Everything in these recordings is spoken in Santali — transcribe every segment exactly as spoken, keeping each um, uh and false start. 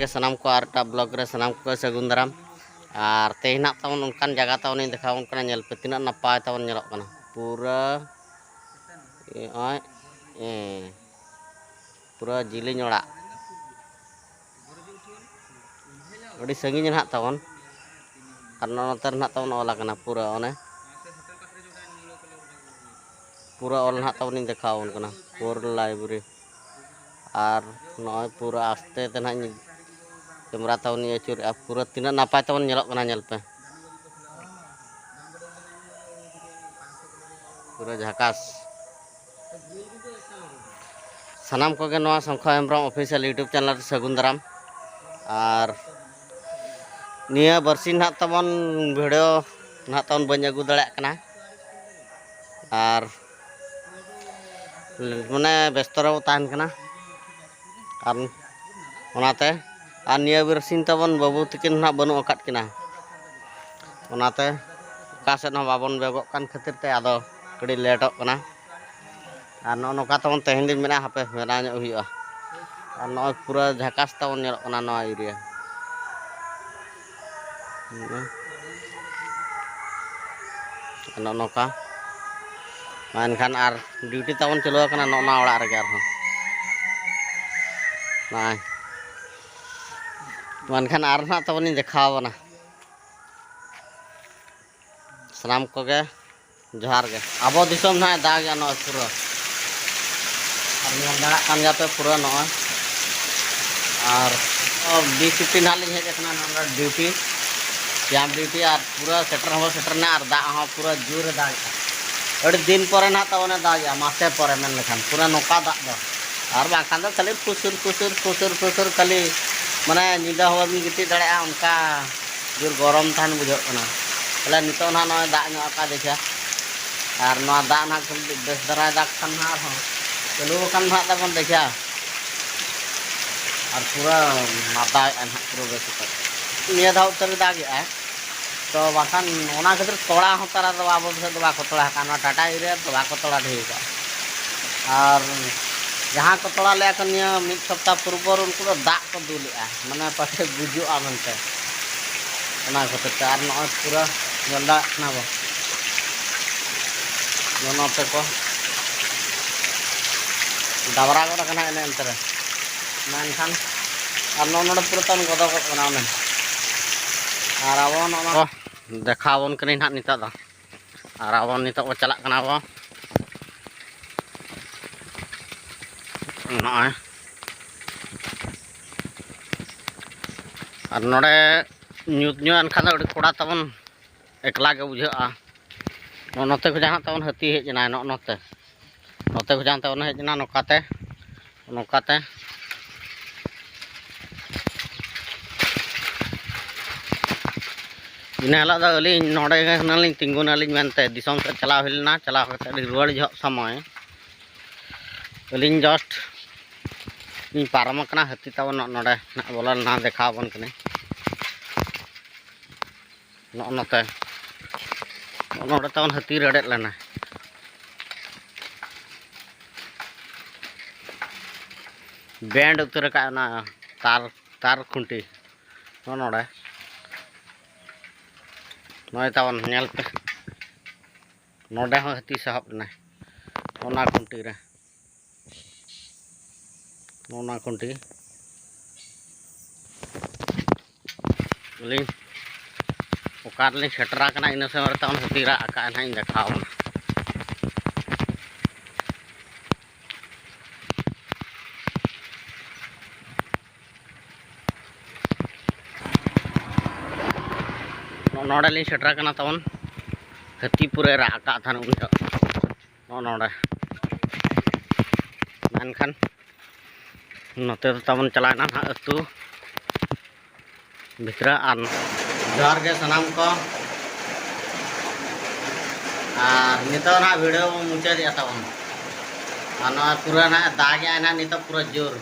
ᱜᱮ ᱥᱟᱱᱟᱢ ᱠᱚ ᱟᱨ ᱮᱴᱟᱜ ᱵᱞᱚᱜ ᱨᱮ ᱥᱟᱱᱟᱢ ᱠᱚ ᱥᱟᱹᱜᱩᱱ ᱫᱟᱨᱟᱢ᱾ ᱟᱨ ᱛᱮᱦᱮᱧ ᱱᱟᱜ ᱛᱟᱵᱚᱱ ᱚᱱᱠᱟᱱ ᱡᱟᱭᱜᱟ ᱛᱟᱵᱚᱱ ᱤᱧ ᱫᱮᱠᱷᱟᱣ ᱟᱵᱚᱱ ᱠᱟᱱᱟ, ᱧᱮᱞ ᱯᱮ ᱛᱤᱱᱟᱹᱜ ᱱᱟᱯᱟᱭ ᱛᱟᱵᱚᱱ ᱧᱮᱞᱚᱜ ᱠᱟᱱᱟ᱾ ᱯᱩᱨᱟᱹ ᱱᱚᱜᱼᱚᱭ, ᱮᱸ, ᱯᱩᱨᱟᱹ ᱡᱤᱞᱤᱧ ᱚᱲᱟᱜ, ᱟᱹᱰᱤ ᱥᱟᱺᱜᱤᱧ ᱨᱮ ᱱᱟᱜ ᱛᱟᱵᱚᱱ᱾ ᱟᱨ ᱱᱚᱜᱼᱚ ᱱᱚᱛᱮ ᱨᱮ ᱱᱟᱜ ᱛᱟᱵᱚᱱ ᱚᱞ ᱟᱠᱟᱱᱟ ᱯᱩᱨᱟᱹ ᱚᱱᱮ ᱯᱩᱨᱟᱹ ᱚᱞ ᱱᱟᱦᱟᱜ ᱛᱟᱵᱚᱱᱤᱧ ᱫᱮᱠᱷᱟᱣ ᱟᱵᱚᱱ ᱠᱟᱱᱟ, ᱯᱩᱨᱟᱹ ᱞᱟᱭᱵᱨᱮᱨᱤ᱾ ᱟᱨ ᱱᱚᱜᱼᱚᱭ ᱯᱩᱨᱟᱹ ᱟᱥᱛᱮ ᱛᱮ ᱱᱟᱦᱟᱜ ᱤᱧ ᱠᱮᱢᱮᱨᱟ ᱛᱟᱵᱚᱱᱤᱧ ᱟᱹᱪᱩᱨᱮᱜᱼᱟ, ᱯᱩᱨᱟᱹ ᱛᱤᱱᱟᱹᱜ ᱱᱟᱯᱟᱭ ᱛᱟᱵᱚᱱ ᱧᱮᱞᱚᱜ ᱠᱟᱱᱟ, ᱧᱮᱞ ᱯᱮ, ᱯᱩᱨᱟᱹ ᱡᱷᱟᱠᱟᱥ᱾ ᱥᱟᱱᱟᱢ ᱠᱚᱜᱮ ᱱᱚᱣᱟ ᱥᱚᱝᱠᱷᱟ ᱦᱮᱢᱵᱨᱚᱢ ᱚᱯᱷᱤᱥᱤᱭᱟᱞ YouTube ᱪᱮᱱᱮᱞ ᱨᱮ ᱥᱟᱹᱜᱩᱱ ᱫᱟᱨᱟᱢ᱾ ᱟᱨ ᱱᱤᱭᱟᱹ ᱵᱟᱨᱥᱤᱧ ᱱᱟᱦᱟᱜ ᱛᱟᱵᱚᱱ ᱵᱷᱤᱰᱤᱭᱳ ᱱᱟᱦᱟᱜ ᱛᱟᱵᱚᱱ ᱵᱟᱹᱧ ᱟᱹᱜᱩ ᱫᱟᱲᱮᱭᱟᱜ ᱠᱟᱱᱟ, ᱟᱨ ᱢᱟᱱᱮ ᱵᱮᱥᱛᱚ ᱨᱮᱵᱚ ᱛᱟᱦᱮᱱ ᱠᱟᱱᱟ, ᱟᱨ ᱚᱱᱟᱛᱮ ᱟᱨ ᱱᱤᱭᱟᱹ ᱵᱟᱨᱥᱤᱧ ᱛᱟᱵᱚᱱ ᱵᱟᱹᱵᱩ ᱛᱟᱹᱠᱤᱱ ᱱᱟᱦᱟᱜ ᱵᱟᱹᱱᱩᱜ ᱟᱠᱟᱫ ᱠᱤᱱᱟ, ᱚᱱᱟᱛᱮ ᱚᱠᱟ ᱥᱮᱫ ᱦᱚᱸ ᱵᱟᱵᱚᱱ ᱵᱮᱜᱚᱜ ᱠᱟᱱ ᱠᱷᱟᱹᱛᱤᱨ ᱛᱮ ᱟᱫᱚ ᱠᱟᱹᱴᱤᱡ ᱞᱮᱴᱚᱜ ᱠᱟᱱᱟ᱾ ᱟᱨ ᱱᱚᱜᱼᱚ ᱱᱚᱝᱠᱟ ᱛᱟᱵᱚᱱ ᱛᱮᱦᱮᱧ ᱫᱚᱧ ᱢᱮᱱᱟ ᱦᱟᱯᱮ ᱵᱮᱱᱟᱣ ᱧᱚᱜ ᱦᱩᱭᱩᱜᱼᱟ᱾ ᱟᱨ ᱱᱚᱜᱼᱚᱭ ᱯᱩᱨᱟᱹ ᱡᱷᱟᱠᱟᱥ ᱛᱟᱵᱚᱱ ᱧᱮᱞᱚᱜ ᱠᱟᱱᱟ ᱱᱚᱣᱟ ᱮᱨᱤᱭᱟ᱾ ᱱᱚᱜᱼᱚ ᱱᱚᱝᱠᱟ᱾ ᱢᱟ ᱮᱱᱠᱷᱟᱱ ᱟᱨ ᱰᱤᱭᱩᱴᱤ ᱛᱟᱵᱚᱱ ᱪᱟᱹᱞᱩ ᱟᱠᱟᱱᱟ ᱱᱚᱜᱼᱚ ᱱᱚᱣᱟ ᱚᱲᱟᱜ ᱨᱮᱜᱮ ᱟᱨᱦᱚᱸ᱾ ᱱᱚᱜᱼᱚᱭ᱾ ᱢᱟ ᱮᱱᱠᱷᱟᱱ ᱟᱨ ᱱᱟᱦᱟᱜ ᱛᱟᱵᱚᱱᱤᱧ ᱫᱮᱠᱷᱟᱣ ᱟᱵᱚᱱᱟ᱾ ᱥᱟᱱᱟᱢ ᱠᱚᱜᱮ ᱡᱚᱦᱟᱨ ᱜᱮ᱾ ᱟᱵᱚ ᱫᱤᱥᱚᱢ ᱱᱟᱦᱟᱜ ᱮ ᱫᱟᱜᱮᱜᱼᱟ ᱱᱚᱜᱼᱚᱭ ᱯᱩᱨᱟᱹ᱾ ᱟᱨ ᱧᱮᱞ ᱫᱟᱲᱮᱭᱟᱜ ᱠᱟᱱ ᱜᱮᱭᱟ ᱯᱮ ᱯᱩᱨᱟᱹ ᱱᱚᱜᱼᱚᱭ᱾ ᱟᱨ ᱵᱤ ᱥᱤᱴᱤ ᱱᱟᱦᱟᱜ ᱞᱤᱧ ᱦᱮᱡ ᱟᱠᱟᱱᱟ ᱱᱚᱰᱮ ᱰᱤᱭᱩᱴᱤ, ᱠᱮᱢᱯ ᱰᱤᱭᱩᱴᱤ, ᱟᱨ ᱯᱩᱨᱟᱹ ᱥᱮᱴᱮᱨ ᱦᱚᱸᱵᱚ ᱥᱮᱴᱮᱨ ᱮᱱᱟ ᱟᱨ ᱫᱟᱜ ᱦᱚᱸ ᱯᱩᱨᱟᱹ ᱡᱳᱨᱮ ᱫᱟᱜᱮᱜᱼᱟ᱾ ᱟᱹᱰᱤ ᱫᱤᱱ ᱯᱚᱨᱮ ᱱᱟᱦᱟᱜ ᱛᱟᱵᱚᱱᱮ ᱫᱟᱜᱮᱜᱼᱟ, ᱢᱟᱥᱮ ᱯᱚᱨᱮ ᱢᱮᱱ ᱞᱮᱠᱷᱟᱱ ᱯᱩᱨᱟᱹ ᱱᱚᱝᱠᱟ ᱫᱟᱜ ᱫᱚ᱾ ᱟᱨ ᱵᱟᱝᱠᱷᱟᱱ ᱫᱚ ᱠᱷᱟᱹᱞᱤ ᱯᱷᱩᱥᱩᱨ ᱯᱷᱩᱥᱩᱨ ᱯᱷᱩᱥᱩᱨ ᱯᱷᱩᱥᱩᱨ ᱠᱷᱟᱹᱞᱤ ᱢᱟᱱᱮ ᱧᱤᱫᱟᱹ ᱦᱚᱸ ᱵᱟᱵᱤᱱ ᱜᱤᱛᱤᱡ ᱫᱟᱲᱮᱭᱟᱜᱼᱟ, ᱚᱱᱠᱟ ᱡᱳᱨ ᱜᱚᱨᱚᱢ ᱛᱟᱦᱮᱱ ᱵᱩᱡᱷᱟᱹᱜ ᱠᱟᱱᱟ᱾ ᱛᱟᱦᱞᱮ ᱱᱤᱛᱚᱜ ᱱᱟᱦᱟᱜ ᱱᱚᱜᱼᱚᱭ ᱫᱟᱜ ᱧᱚᱜ ᱟᱠᱟᱫ ᱫᱮᱠᱷᱟ, ᱟᱨ ᱱᱚᱣᱟ ᱫᱟᱜ ᱱᱟᱦᱟᱜ ᱵᱮᱥ ᱫᱷᱟᱨᱟᱭ ᱫᱟᱜᱽ ᱠᱷᱟᱱ ᱱᱟᱦᱟᱜ ᱟᱨᱦᱚᱸ ᱪᱟᱹᱞᱩ ᱟᱠᱟᱱ ᱱᱟᱦᱟᱜ ᱛᱟᱵᱚᱱ ᱫᱮᱠᱷᱟ, ᱟᱨ ᱯᱩᱨᱟᱹ ᱱᱟᱫᱟᱣᱮᱫᱼᱟ ᱱᱟᱦᱟᱜ ᱯᱩᱨᱟᱹ ᱵᱮᱥ ᱩᱛᱟᱹᱨ᱾ ᱱᱤᱭᱟᱹ ᱫᱷᱟᱣ ᱩᱛᱟᱹᱨᱮ ᱫᱟᱜᱮᱜᱼᱟᱭ, ᱛᱚ ᱵᱟᱝᱠᱷᱟᱱ ᱚᱱᱟ ᱠᱷᱟᱹᱛᱤᱨ ᱛᱚᱲᱟ ᱦᱚᱸ ᱛᱟᱨᱟ ᱫᱚ ᱟᱵᱚ ᱥᱮᱫ ᱫᱚ ᱵᱟᱠᱚ ᱛᱚᱲᱟ ᱟᱠᱟᱫᱼᱟ, ᱱᱚᱣᱟ ᱴᱟᱴᱟ ᱮᱨᱤᱭᱟ ᱨᱮᱫᱚ ᱵᱟᱠᱚ ᱛᱚᱲᱟ ᱰᱷᱮᱨ ᱟᱠᱟᱫᱼᱟ᱾ ᱟᱨ ᱡᱟᱦᱟᱸ ᱠᱚ ᱛᱚᱲᱟ ᱞᱮᱜᱼᱟ ᱠᱚ ᱱᱤᱭᱟᱹ ᱢᱤᱫ ᱥᱚᱯᱛᱟᱦ ᱯᱩᱨᱵᱚᱨ, ᱩᱱᱠᱩ ᱫᱚ ᱫᱟᱜ ᱠᱚ ᱫᱩᱞᱮᱜᱼᱟ, ᱢᱟᱱᱮ ᱯᱟᱪᱷᱮ ᱜᱩᱡᱩᱜᱼᱟ ᱢᱮᱱᱛᱮ᱾ ᱚᱱᱟ ᱠᱷᱟᱹᱛᱤᱨ ᱛᱮ ᱟᱨ ᱱᱚᱜᱼᱚᱭ ᱯᱩᱨᱟᱹ ᱧᱮᱞ ᱫᱟᱲᱮᱭᱟᱜ ᱠᱟᱱᱟ ᱵᱚ, ᱱᱚᱜᱼᱚ ᱱᱚᱛᱮ ᱠᱚ ᱰᱟᱵᱽᱨᱟ ᱜᱚᱫ ᱟᱠᱟᱱᱟ ᱮᱱᱮ ᱮᱱᱛᱮ ᱨᱮ᱾ ᱢᱮᱱᱠᱷᱟᱱ ᱟᱨ ᱱᱚᱜᱼᱚ ᱱᱚᱰᱮ ᱯᱩᱨᱟᱹ ᱛᱟᱵᱚᱱ ᱜᱚᱫᱚᱜᱚᱜ ᱠᱟᱱᱟ ᱚᱱᱮ᱾ ᱟᱨ ᱟᱵᱚ ᱱᱚᱜᱼᱚ ᱱᱚᱣᱟ ᱫᱮᱠᱷᱟᱣ ᱟᱵᱚᱱ ᱠᱟᱹᱱᱟᱹᱧ ᱱᱟᱦᱟᱜ ᱱᱤᱛᱚᱜ ᱫᱚ᱾ ᱟᱨ ᱟᱵᱚ ᱱᱤᱛᱚᱜ ᱵᱚ ᱪᱟᱞᱟᱜ ᱠᱟᱱᱟ ᱵᱚ ᱱᱚᱜᱼᱚᱭ᱾ ᱟᱨ ᱱᱚᱰᱮ ᱧᱩᱛ ᱧᱚᱜ ᱮᱱᱠᱷᱟᱱ ᱫᱚ ᱟᱹᱰᱤ ᱠᱚᱲᱟ ᱛᱟᱵᱚᱱ ᱮᱠᱞᱟ ᱜᱮ ᱵᱩᱡᱷᱟᱹᱜᱼᱟ᱾ ᱱᱚᱜᱼᱚ ᱱᱚᱛᱮ ᱠᱷᱚᱱ ᱡᱟᱦᱟᱸ ᱛᱟᱵᱚᱱ ᱦᱟᱹᱛᱤ ᱦᱮᱡ ᱮᱱᱟᱭ, ᱱᱚᱜᱼᱚ ᱱᱚᱛᱮ, ᱱᱚᱛᱮ ᱠᱷᱚᱱ ᱡᱟᱦᱟᱸ ᱛᱟᱵᱚᱱ ᱦᱮᱡ ᱮᱱᱟ, ᱱᱚᱝᱠᱟᱛᱮ, ᱱᱚᱝᱠᱟᱛᱮ᱾ ᱤᱱᱟᱹ ᱦᱤᱞᱳᱜ ᱫᱚ ᱟᱹᱞᱤᱧ ᱱᱚᱰᱮ ᱜᱮ ᱦᱩᱱᱟᱹᱝ ᱞᱤᱧ ᱛᱤᱸᱜᱩᱱᱟᱞᱤᱧ ᱢᱮᱱᱛᱮ ᱫᱤᱥᱚᱢ ᱥᱮᱫ ᱪᱟᱞᱟᱣ ᱦᱩᱭ ᱞᱮᱱᱟ᱾ ᱪᱟᱞᱟᱣ ᱠᱟᱛᱮ ᱞᱤᱧ ᱨᱩᱣᱟᱹᱲ ᱡᱚᱦᱚᱜ ᱥᱚᱢᱚᱭ ᱟᱹᱞᱤᱧ just ᱞᱤᱧ ᱯᱟᱨᱚᱢ ᱟᱠᱟᱱᱟ, ᱦᱟᱹᱛᱤ ᱛᱟᱵᱚᱱ ᱱᱚᱜᱼᱚ ᱱᱚᱰᱮ ᱱᱟᱜ ᱵᱚᱞᱚ ᱞᱮᱱᱟ, ᱫᱮᱠᱷᱟᱣ ᱟᱵᱚᱱ ᱠᱟᱹᱱᱟᱹᱧ᱾ ᱱᱚᱜᱼᱚ ᱱᱚᱛᱮ, ᱱᱚᱜᱼᱚ ᱱᱚᱰᱮ ᱛᱟᱵᱚᱱ ᱦᱟᱹᱛᱤ ᱨᱮᱰᱮᱫ ᱞᱮᱱᱟ, bend ᱩᱛᱟᱹᱨ ᱟᱠᱟᱫ ᱚᱱᱟ ᱛᱟᱨ, ᱛᱟᱨ ᱠᱷᱩᱱᱴᱤ᱾ ᱱᱚᱜᱼᱚ ᱱᱚᱰᱮ, ᱱᱚᱜᱼᱚᱭ ᱛᱟᱵᱚᱱ ᱧᱮᱞ ᱯᱮ, ᱱᱚᱰᱮ ᱦᱚᱸ ᱦᱟᱹᱛᱤ ᱥᱟᱦᱚᱵ ᱮᱱᱟᱭ ᱚᱱᱟ ᱠᱷᱩᱱᱴᱤ ᱨᱮ᱾ ᱱᱚᱜᱼᱚ ᱱᱚᱣᱟ ᱠᱷᱩᱱᱴᱤ ᱟᱹᱞᱤᱧ ᱚᱠᱟ ᱨᱮᱞᱤᱧ ᱥᱮᱴᱮᱨ ᱟᱠᱟᱱᱟ, ᱤᱱᱟᱹ ᱥᱚᱢᱚᱭ ᱨᱮ ᱛᱟᱵᱚᱱ ᱦᱟᱹᱛᱤ ᱨᱟᱜ ᱟᱠᱟᱫᱼᱟ, ᱱᱟᱦᱟᱜ ᱤᱧ ᱫᱮᱠᱷᱟᱣ ᱟᱵᱚᱱᱟ᱾ ᱱᱚᱜᱼᱚ ᱱᱚᱰᱮ ᱞᱤᱧ ᱥᱮᱴᱮᱨ ᱟᱠᱟᱱᱟ ᱛᱟᱵᱚᱱ, ᱦᱟᱹᱛᱤ ᱯᱩᱨᱟᱹᱭ ᱨᱟᱜ ᱟᱠᱟᱫ ᱛᱟᱦᱮᱱ ᱩᱱ ᱡᱚᱦᱚᱜ᱾ ᱱᱚᱜᱼᱚ ᱱᱚᱰᱮ᱾ ᱢᱮᱱᱠᱷᱟᱱ ᱱᱚᱛᱮ ᱫᱚ ᱛᱟᱵᱚᱱ ᱪᱟᱞᱟᱣᱮᱱᱟ ᱱᱟᱦᱟᱜ ᱟᱹᱛᱩ ᱵᱷᱤᱛᱨᱤ᱾ ᱟᱨ ᱡᱚᱦᱟᱨ ᱜᱮ ᱥᱟᱱᱟᱢ ᱠᱚ᱾ ᱟᱨ ᱱᱤᱛᱚᱜ ᱱᱟᱦᱟᱜ video ᱵᱚᱱ ᱢᱩᱪᱟᱹᱫᱮᱜᱼᱟ ᱛᱟᱵᱚᱱ᱾ ᱟᱨ ᱱᱚᱣᱟ ᱯᱩᱨᱟᱹ ᱱᱟᱦᱟᱜ ᱫᱟᱜᱮᱜᱼᱟᱭ ᱱᱟᱦᱟᱜ ᱱᱤᱛᱚᱜ ᱯᱩᱨᱟᱹ ᱡᱳᱨ᱾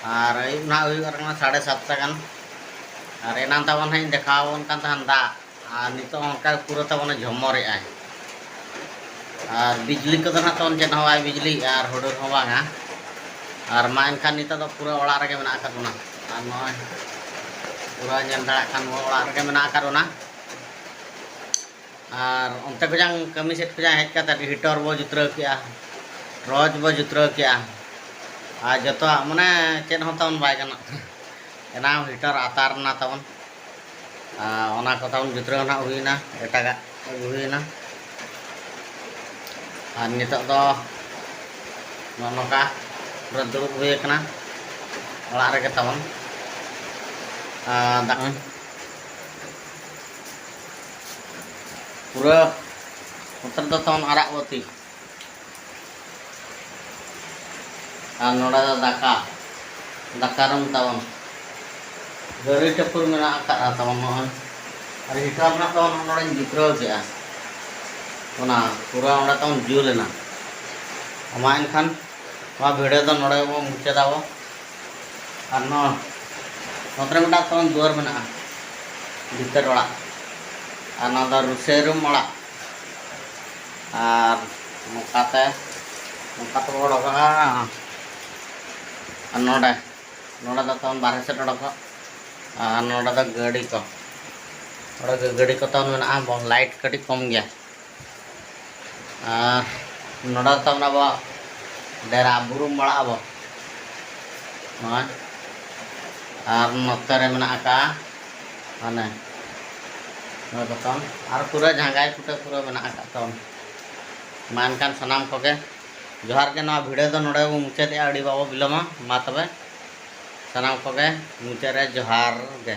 ᱟᱨ ᱟᱹᱭᱩᱵ ᱱᱟᱦᱟᱜ ᱦᱩᱭᱩᱜ ᱠᱟᱱᱟ ᱥᱟᱲᱮ ᱥᱟᱛᱴᱟ ᱜᱟᱱ᱾ ᱟᱨ ᱮᱱᱟᱱ ᱛᱟᱵᱚᱱ ᱦᱟᱸᱜ ᱤᱧ ᱫᱮᱠᱷᱟᱣ ᱟᱵᱚᱱ ᱠᱟᱱ ᱛᱟᱦᱮᱱ ᱫᱟᱜ, ᱟᱨ ᱱᱤᱛᱚᱜ ᱚᱱᱠᱟ ᱯᱩᱨᱟᱹ ᱛᱟᱵᱚᱱᱮ ᱡᱷᱚᱢᱚᱨᱮᱜᱼᱟᱭ᱾ ᱟᱨ ᱵᱤᱡᱽᱞᱤ ᱠᱚᱫᱚ ᱱᱟᱦᱟᱜ ᱛᱟᱵᱚᱱ ᱪᱮᱫ ᱦᱚᱸ ᱵᱟᱭ ᱵᱤᱡᱽᱞᱤᱭᱮᱜᱼᱟ ᱟᱨ ᱦᱩᱰᱩᱨ ᱦᱚᱸ ᱵᱟᱝᱟ᱾ ᱟᱨ ᱢᱟ ᱮᱱᱠᱷᱟᱱ ᱱᱤᱛᱚᱜ ᱫᱚ ᱯᱩᱨᱟᱹ ᱚᱲᱟᱜ ᱨᱮᱜᱮ ᱢᱮᱱᱟᱜ ᱟᱠᱟᱫ ᱵᱚᱱᱟ᱾ ᱟᱨ ᱱᱚᱜᱼᱚᱭ ᱯᱩᱨᱟᱹ ᱧᱮᱞ ᱫᱟᱲᱮᱭᱟᱜ ᱠᱟᱱ ᱵᱚᱱ ᱚᱲᱟᱜ ᱨᱮᱜᱮ ᱢᱮᱱᱟᱜ ᱟᱠᱟᱫ ᱵᱚᱱᱟ᱾ ᱟᱨ ᱚᱱᱛᱮ ᱠᱷᱚᱱᱟᱜ ᱠᱟᱹᱢᱤ ᱥᱮᱫ ᱠᱷᱚᱱᱟᱜ ᱦᱮᱡ ᱠᱟᱛᱮ heater ᱵᱚ ᱡᱩᱛᱨᱟᱹᱣ ᱠᱮᱜᱼᱟ, torch ᱵᱚ ᱡᱩᱛᱨᱟᱹᱣ ᱠᱮᱜᱼᱟ᱾ ᱟᱨ ᱡᱚᱛᱚᱣᱟᱜ ᱢᱟᱱᱮ ᱪᱮᱫ ᱦᱚᱸ ᱛᱟᱵᱚᱱ ᱵᱟᱭ ᱜᱟᱱᱚᱜ ᱠᱟᱱᱟ᱾ ᱮᱱᱟᱝ heater ᱟᱛᱟᱨ ᱮᱱᱟ ᱛᱟᱵᱚᱱ᱾ ᱟᱨ ᱚᱱᱟ ᱠᱚ ᱛᱟᱵᱚᱱ ᱡᱩᱛᱨᱟᱹᱣ ᱱᱟᱦᱟᱜ ᱦᱩᱭᱱᱟ, ᱮᱴᱟᱜᱟᱜ ᱟᱹᱜᱩ ᱦᱩᱭᱱᱟ᱾ ᱟᱨ ᱱᱤᱛᱚᱜ ᱫᱚ ᱱᱚᱜᱼᱚ ᱱᱚᱝᱠᱟ ᱯᱩᱨᱟᱹ ᱫᱩᱲᱩᱵ ᱦᱩᱭ ᱟᱠᱟᱱᱟ ᱚᱲᱟᱜ ᱨᱮᱜᱮ ᱛᱟᱵᱚᱱ᱾ ᱟᱨ ᱫᱟᱠᱟ ᱯᱩᱨᱟᱹ ᱱᱚᱛᱮ ᱫᱚ ᱛᱟᱵᱚᱱ ᱟᱨᱟᱜ ᱵᱟᱹᱛᱤ᱾ ᱟᱨ ᱱᱚᱰᱮ ᱫᱚ ᱫᱟᱠᱟ, ᱫᱟᱠᱟ room ᱛᱟᱵᱚᱱ᱾ ᱜᱟᱹᱲᱤ ᱴᱷᱟᱹᱠᱩᱨ ᱢᱮᱱᱟᱜ ᱟᱠᱟᱫᱼᱟ ᱛᱟᱵᱚᱱ ᱱᱚᱜᱼᱚᱭ᱾ ᱟᱨ heater ᱨᱮᱱᱟᱜ ᱫᱚ ᱱᱚᱰᱮᱧ ᱡᱩᱛᱨᱟᱹᱣ ᱠᱮᱜᱼᱟ᱾ ᱚᱱᱟ ᱯᱩᱨᱟᱹ ᱚᱸᱰᱮ ᱛᱟᱵᱚᱱ ᱡᱩᱞ ᱮᱱᱟ᱾ ᱢᱟ ᱮᱱᱠᱷᱟᱱ ᱱᱚᱣᱟ video ᱫᱚ ᱱᱚᱰᱮ ᱜᱮᱵᱚᱱ ᱢᱩᱪᱟᱹᱫᱟᱵᱚ᱾ ᱟᱨ ᱱᱚᱣᱟ ᱱᱚᱛᱮ ᱨᱮ ᱢᱤᱫᱴᱟᱝ ᱛᱟᱵᱚᱱ ᱫᱩᱣᱟᱹᱨ ᱢᱮᱱᱟᱜᱼᱟ, ᱵᱷᱤᱛᱟᱹᱨ ᱚᱲᱟᱜ᱾ ᱟᱨ ᱱᱚᱣᱟ ᱫᱚ ᱨᱩᱥᱟᱹᱭ room ᱚᱲᱟᱜ᱾ ᱟᱨ ᱱᱚᱝᱠᱟᱛᱮ, ᱱᱚᱝᱠᱟ ᱛᱮᱵᱚ ᱚᱰᱚᱠᱚᱜᱼᱟ᱾ ᱟᱨ ᱱᱚᱰᱮ, ᱱᱚᱰᱮ ᱫᱚ ᱛᱟᱵᱚᱱ ᱵᱟᱨᱦᱮ ᱥᱮᱫ ᱚᱰᱚᱠᱚᱜ᱾ ᱟᱨ ᱱᱚᱰᱮ ᱫᱚ ᱜᱟᱹᱰᱤ ᱠᱚ, ᱱᱚᱰᱮ ᱫᱚ ᱜᱟᱹᱰᱤ ᱠᱚ ᱛᱟᱵᱚᱱ ᱢᱮᱱᱟᱜᱼᱟ᱾ ᱵᱚ-, light ᱠᱟᱹᱴᱤᱡ ᱠᱚᱢ ᱜᱮᱭᱟ᱾ ᱟᱨ ᱱᱚᱰᱮ ᱛᱟᱵᱚᱱ ᱟᱵᱚᱣᱟᱜ ᱰᱮᱨᱟ ᱵᱩᱨᱩᱢ ᱵᱟᱲᱟᱜ ᱟᱵᱚ᱾ ᱱᱚᱜᱼᱚᱭ᱾ ᱟᱨ ᱱᱚᱛᱮ ᱨᱮ ᱢᱮᱱᱟᱜ ᱟᱠᱟᱫᱼᱟ ᱦᱟᱱᱮ ᱱᱚᱰᱮ ᱛᱟᱵᱚᱱ᱾ ᱟᱨ ᱯᱩᱨᱟᱹ ᱡᱷᱟᱸᱜᱟᱭ ᱯᱷᱩᱴᱟᱹ ᱯᱩᱨᱟᱹ ᱢᱮᱱᱟᱜ ᱟᱠᱟᱫ ᱛᱟᱵᱚᱱ᱾ ᱢᱟ ᱮᱱᱠᱷᱟᱱ ᱥᱟᱱᱟᱢ ᱠᱚᱜᱮ ᱡᱚᱦᱟᱨ ᱜᱮ᱾ ᱱᱚᱣᱟ video ᱫᱚ ᱱᱚᱰᱮ ᱵᱚᱱ ᱢᱩᱪᱟᱹᱫᱮᱜᱼᱟ᱾ ᱟᱹᱰᱤ ᱵᱟᱵᱚ ᱵᱤᱞᱚᱢᱟ᱾ ᱢᱟ ᱛᱚᱵᱮ ᱥᱟᱱᱟᱢ ᱠᱚᱜᱮ ᱢᱩᱪᱟᱹᱫ ᱨᱮ ᱡᱚᱦᱟᱨ ᱜᱮ᱾